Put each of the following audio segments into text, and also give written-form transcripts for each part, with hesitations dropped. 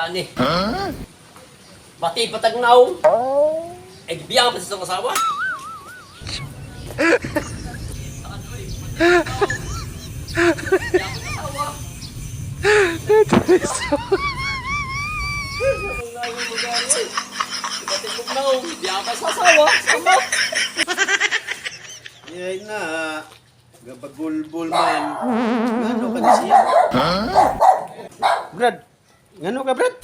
Ani. Pati patagnaw. Eh, gibiyan pa sa asawa. Patagnaw, gibiyan pa sa asawa. Sama. Yay na. Gabagulbul man. Ngano ka ni siya? Brad. Ngano ka, Brad?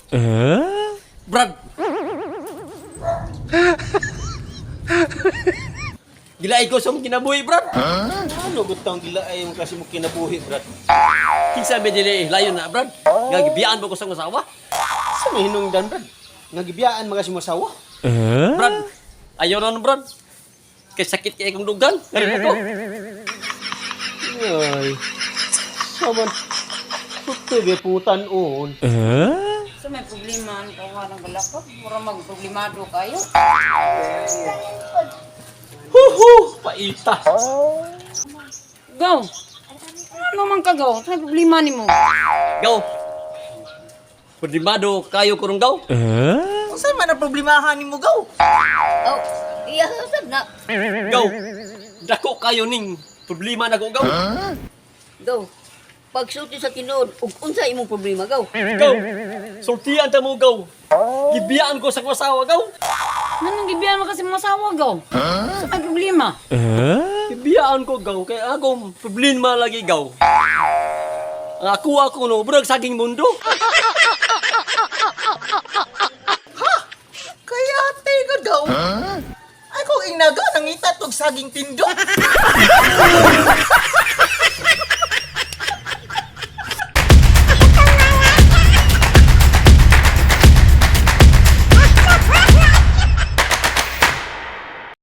Brad. Gilaay ko sa mong kinabuhi, Brad. Ano gutang gilaay mo kasi mo kinabuhi, Brad? Kinsa ba dili layo na, Brad? Nga gibiyaan ba ko sa asawa? Sa may hinungdan, Brad? Nga gibiyaan mo kasi mo asawa? Brad, ayaw na nun, Brad. Kay sakit kay akong dugan. Ngayon ko. Ay. Saman. Tuto ba putan on. So may problema ang kawa ng balakot. Mura magproblemado kayo. Huhu, paita. Go! Ano man ka, go? Sa may problema nimo? Gaw. Problemado kayo kurong gaw. Unsa man ang problemahan nimo, gaw? Oh, iya usab na. Gaw. Dako kayo ning problema na ko gaw. Go. Pagsulti sa tinuod, ug unsa imong problema, go. Gaw. Sultian ta mo gaw. Gibiyaan ko sa akong asawa gaw. Anong gibiyan mo kasi mga asawa, go? Sa may problema. Gibiyaan ko gaw kay akong problema lagi gaw. Ang ako ako no, brag saging mundo. Kaya tiga gaw. Ay kung inaga nangita tog saging tindo.